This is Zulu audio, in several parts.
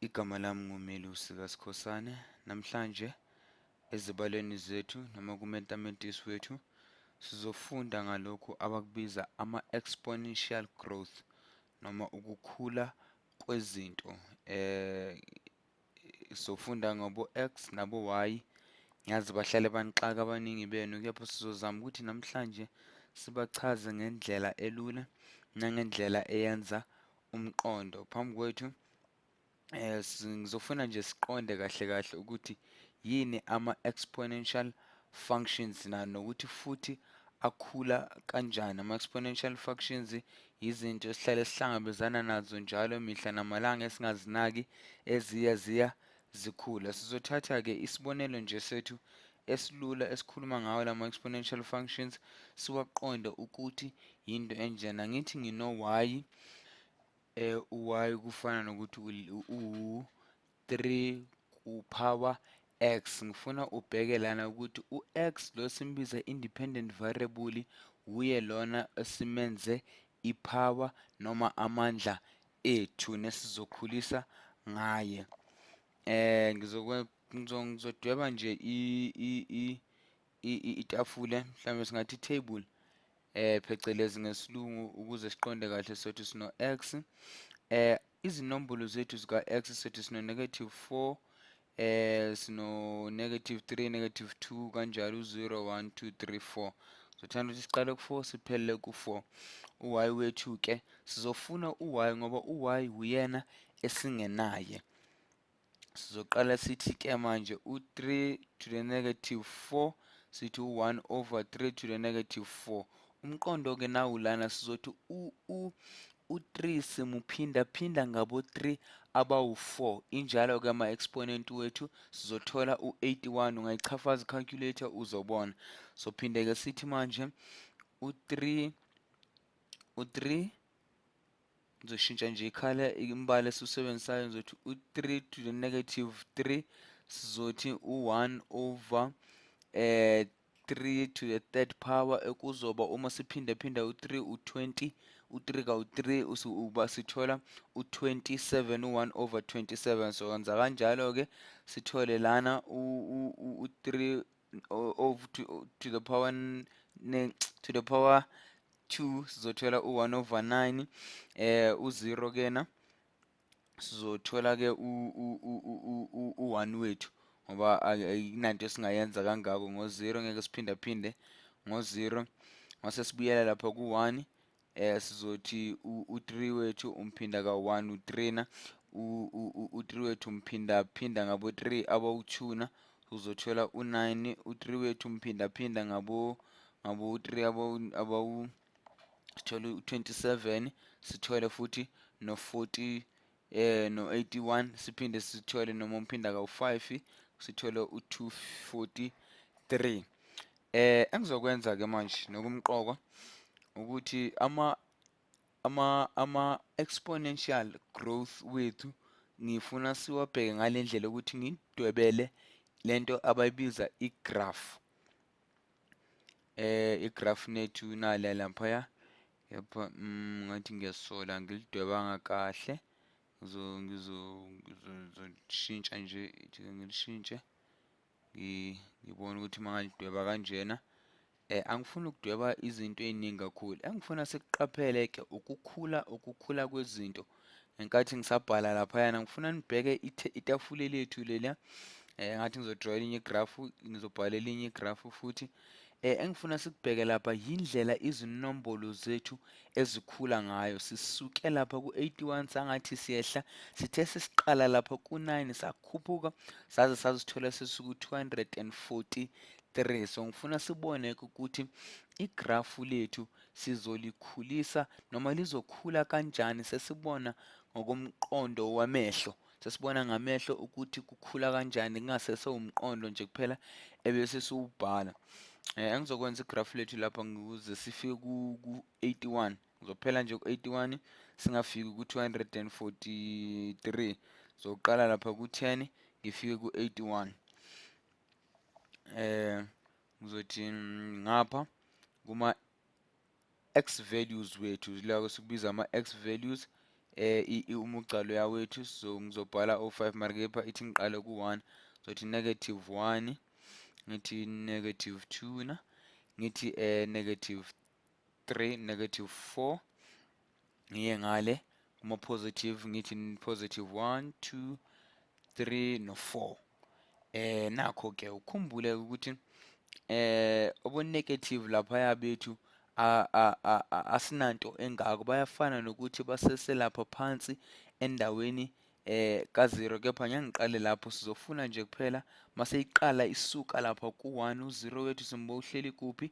Igama lami nguMelusi kaSikhosana. Namhlanje ezibalweni zethu noma ku-mathematics wethu sizofunda ngalokhu abakubiza ama-exponential growth noma ukukhula kwezinto. Sizofunda ngabo-x nabo-y. Ngiyazi bahlale banixaka abaningi benu, kepha sizozama ukuthi namhlanje sibachaze ngendlela elula nangendlela eyenza umqondo. Phambi kwethu ngizofuna nje siqonde kahle kahle ukuthi yini ama-exponential functions na, nokuthi futhi akhula kanjani. Ama-exponential functions izinto esihlale sihlangabezana nazo njalo mihla namalanga esingazinaki, eziya ziya zikhula. Sizothatha-ke isibonelo nje sethu esilula esikhuluma ngawo lama-exponential functions, siwaqonde ukuthi yinto enjena. Ngithi ngino-y, u-y kufana nokuthi u-3 ku-power x. Ngifuna ubheke lana ukuthi u-x lo simbiza independent variable, wuye lona esimenze i-power noma amandla ethu nesizokhulisa ngaye. Ngizodweba nje itafule, mhlawumbe singathi table phecelezi ngesilungu, ukuze siqonde kahle. Sothi sino x, izinombolo zethu zika x, sothi sino negative 4, sino negative 3, negative 2, kanjalo u0, 1, 2, 3, 4. Sothanda ukuthi siqale ku-4 siphelele ku-4. U-y wethu ke sizofuna u-y ngoba u-y uyena esingenaye. Sizoqala sithi ke manje u-3 to the negative 4, sithi u-1 over 3 to the negative 4. Umqondo ke nawu lana, sizothi u-3 simuphinda phinda ngabo 3 abawu-4. Injalo ke ama-exponent wethu, sizothola u-81. Ungayichafaza i-calculator uzobona. Sophinde ke sithi manje u-3 u-3, ngizoshintsha nje ikhala, imbala esiwusebenzisayo. Ngizothi u-3 to the negative 3, sizothi u-1 over 3 to the third power, ekuzoba uma siphinda phinda u-3 u-20, u-3 kawu-3 uba sithola u-27, u-1 over 27. So wenza kanjalo-ke, sithole lana u-3 over to the power to the power 2, sizothola u-1 over 9. U-0 kena sizothola ke u-1 wethu, ngoba akunanto esingayenza kangako ngo-0, ngeke siphinda phinde ngo-0. Mase sibuyela lapha ku-1, sizothi u-3 wethu umphinda ka-1 u-3 na, u-3 wethu umphinda phinda ngabo 3 abawu-2 na, uzothola u-9. U-3 wethu umphinda phinda ngabo 3 abawu, sithole u-27, sithole futhi no-40, no-81, siphinde sithole noma umphinda kawu-5, sithole u-243. Engizokwenza ke manje nokumqokwa ukuthi ama exponential growth wethu ngifuna siwabheke ngale ndlela ukuthi ngidwebele lento abayibiza i-graph. I-graph nethu nala laphaya, kepha ngathi ngiyasola ngilidwebanga kahle. Ngizoshintsha nje, ithi ngilishintshe, ngibone ukuthi uma ngalidweba kanjena. Angifuni ukudweba izinto ey'ningi kakhulu. Engifuna sikuqaphele ke ukukhula kwezinto. Ngenkathi ngisabhala laphayana, ngifuna nibheke itafule lethu leliya. Ngathi ngizodraw elinye igrafu, ngizobhala elinye igrafu futhi. Engifuna sikubheke lapha yindlela izinombolo zethu ezikhula ngayo. Sisuke lapha ku-81 sangathi siyehla, sithe sesiqala lapha ku-9 sakhuphuka saze sazithola sesiku-243. So ngifuna sibone ukuthi igrafu lethu sizolikhulisa noma lizokhula kanjani, sesibona ngokomqondo wamehlo, sesibona ngamehlo ukuthi kukhula kanjani, kungasese umqondo nje kuphela ebese siwubhala. Engizokwenza igraph lethu lapha ukuze sifike ku-81, ngizophela nje ku-81, singafiki ku-243. Zoqala lapha ku-10 ngifike ku-81. Ngizothi ngapha kuma x values wethu, la sikubiza ama x values, Umugca loya wethu, so ngizobhala o5 mara kepha ithi ngiqale ku-1, sothi negative 1, ngithi negative 2 na, ngithi negative 3, negative 4, ngiye ngale kuma positive, ngithi positive 1, 2, 3 no 4. Nakho ke ukhumbule ukuthi obo negative laphaya bethu asinanto engako, bayafana nokuthi baseselapha phansi endaweni ka-0, kepha ngeke ngiqale lapho, sizofuna nje kuphela maseyiqala isuka lapha ku-1, u-0 wethu simbo uhleli kuphi,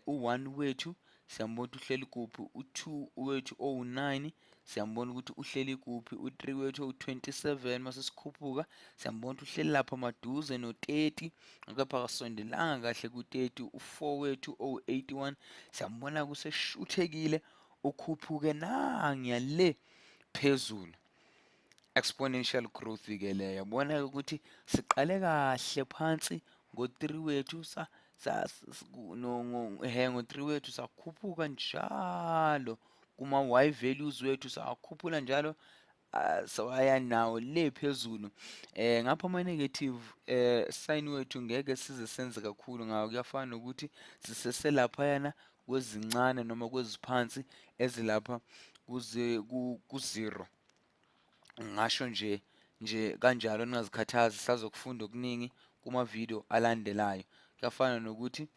u-1 wethu siyambona ukuthi uhleli kuphi, u-2 wethu owu-9 siyambona ukuthi uhleli kuphi, u-3 wethu owu-27 mase sikhuphuka siyambona ukuthi uhleli lapha maduze no-30, kepha akasondelanga kahle ku-30, u-4 wethu owu-81 siyambona kuseshuthekile, ukhuphuke nangiya le phezulu. Exponential growth ke leyo, yabona ukuthi siqale kahle phansi ngo-3 wethu ngo-3 wethu sakhuphuka njalo kuma y values wethu sakhuphula njalo, sawaya nawo le phezulu. Ngapha ama negative sign wethu ngeke size senze kakhulu ngawo, kuyafana nokuthi siseselaphayana kwezincane noma kweziphansi ezilapha kuze ku-0. Ngasho nje kanjalo, ningazikhathazi, sazokufunda okuningi kuma video alandelayo. Kuyafana nokuthi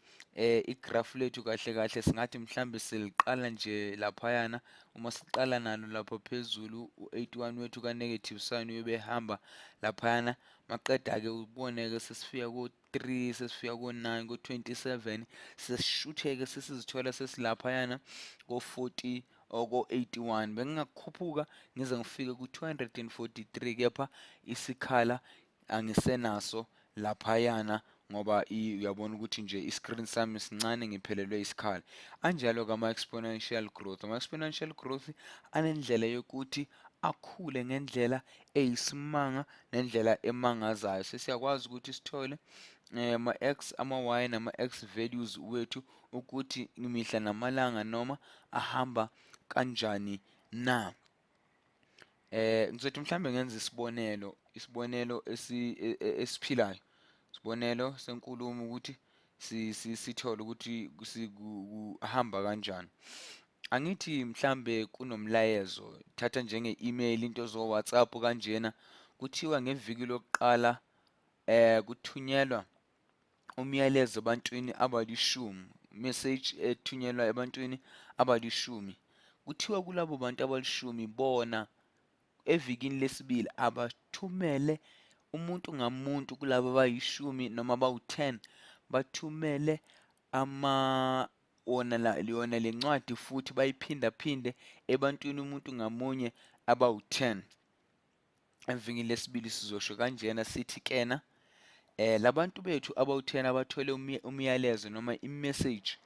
igraph lethu kahle kahle singathi mhlambe siliqala nje laphayana, uma siqala nalo lapha phezulu u-81 wethu ka negative sign uyobe ehamba laphayana, maqeda ke ubone ke sesifika ko-3, sesifika ko-9, ko-27, sesishutheke sesizithola sesilaphayana ko-40 oko-81. Bengingakhuphuka ngize ngifike ku-243, kepha isikhala angisenaso laphayana ngoba uyabona ukuthi nje i-screen sami sincane, ngiphelelwe isikhala. Anjalo-ke ama-exponential growth. Ama-exponential growth anendlela yokuthi akhule ngendlela eyisimanga nendlela emangazayo. Sesiyakwazi ukuthi sithole ama-x, ama-y nama-x values wethu ukuthi imihla namalanga noma ahamba kanjani na. Ngizothi mhlambe ngenza isibonelo, isibonelo esiphilayo, isibonelo senkulumo ukuthi sithole ukuthi kuhamba kanjani. Angithi mhlambe kunomlayezo, thatha njenge-email, into zo-WhatsApp kanjena, kuthiwa ngeviki lokuqala kuthunyelwa umyalezo ebantwini abalishumi, message ethunyelwa ebantwini abalishumi. Kuthiwa kulabo bantu abalishumi bona evikini lesibili abathumele umuntu ngamuntu kulabo abayishumi noma abawu-10, bathumele ama wona la yona lencwadi futhi bayiphindaphinde ebantwini umuntu ngamunye abawu-10. Evikini lesibili sizosho kanjena sithi kena labantu bethu abawu-10 abathole umyalezo noma i-message,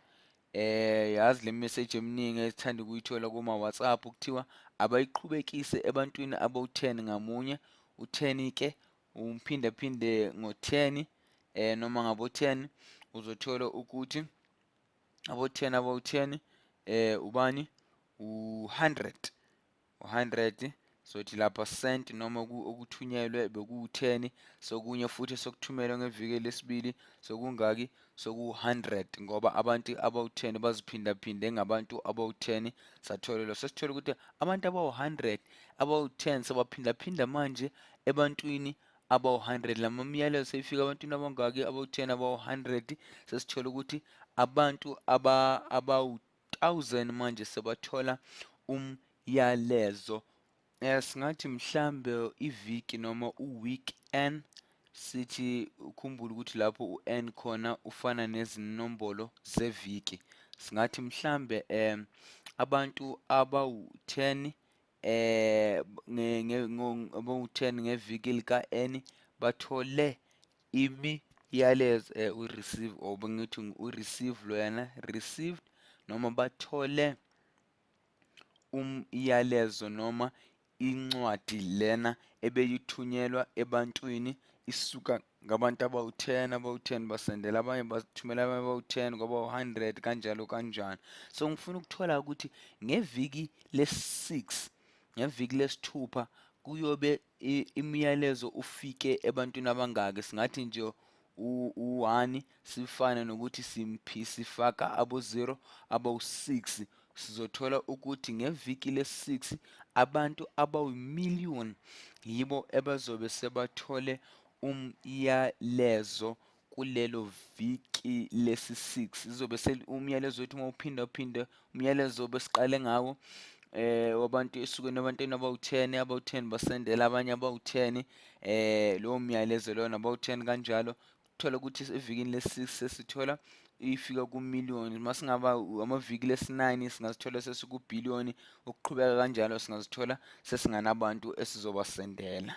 yazi le message eminingi esithanda ukuyithola kuma WhatsApp, kuthiwa abayiqhubekise ebantwini abawu-10 ngamunye. U-10 ke umphindaphinde ngo-10 noma ngabo-10, uzothola ukuthi abo-10 abawu-10 ubani u-100, u-100 sothi lapha sent noma okuthunyelwe bekuwu-10, sokunye futhi sokuthumelwe ngeviki lesibili sokungaki, soku-100, ngoba abantu abawu-10 baziphindaphinde ngabantu abawu-10. Sathola sesithola ukuthi abantu abawu-100 abawu-10 sebaphindaphinda manje ebantwini abawu-100. Lama myalezo seyifika ebantwini abangaki, abawu-10 abawu-100. Sesithola ukuthi abantu abawu-1000 manje sebathola umyalezo. Singathi mhlambe iviki noma u-week n, sithi ukhumbule ukuthi lapho u-n khona ufana nezinombolo zeviki. Singathi mhlambe abantu abawu-10 abawu-10 ngeviki lika-n bathole imiyalezo, u-receive or bengithi u-receive loyana received, noma bathole umyalezo noma incwadi lena ebeyithunyelwa ebantwini isuka ngabantu abawu-10, abawu-10 basendela abanye, bathumela abanye abawu-10 kwaba u-100 kanjalo kanjalo. So ngifuna ukuthola ukuthi ngeviki le-6 Ngeviki lesithupha kuyobe imiyalezo ufike ebantwini abangaki? Singathi nje u-1 sifane nokuthi sifaka abo-0 abawu-6, sizothola ukuthi ngeviki le-6 abantu abawu-million yibo ebazobe sebathole umyalezo kulelo viki lesi-6. Izobe umyalezo wethu uma uphinda phinde umyalezo besiqale ngawo wabantu esukeni ebantwini abawu-10, abawu-10 basendela abanye abawu-10 lowo myalezo loyo nabawu-10 kanjalo. Thola ukuthi evikini le-6 sesithola ifika kumiliyoni. Masingaba amaviki lesi-9 singazithola sesikubhiliyoni, ukuqhubeka kanjalo singazithola sesinganabantu esizobasendela.